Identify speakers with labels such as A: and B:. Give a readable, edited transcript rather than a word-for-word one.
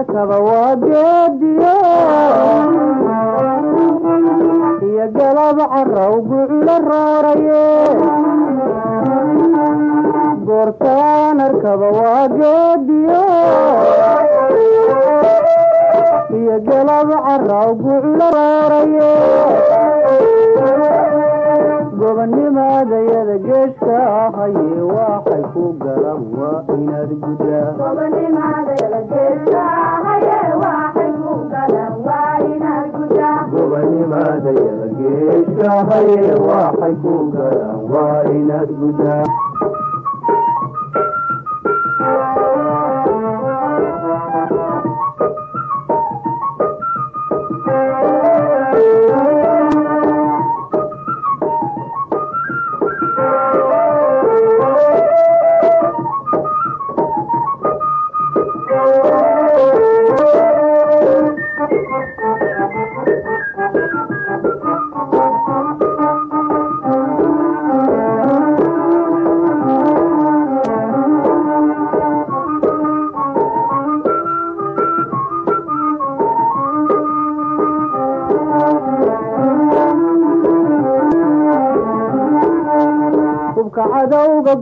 A: Arkaba waa geediyo iyo galab carraw gucula rooraye. Goortaan arkaba waa geediyo iyo galab carraw gucula rooraye. Gobonimadayada geeshka ahaye waxay ku galan waa inaad guddaa. Gobonimadayada geeshka ahaye waxay ku galan waa inaad guddaa. Hubka cadowga.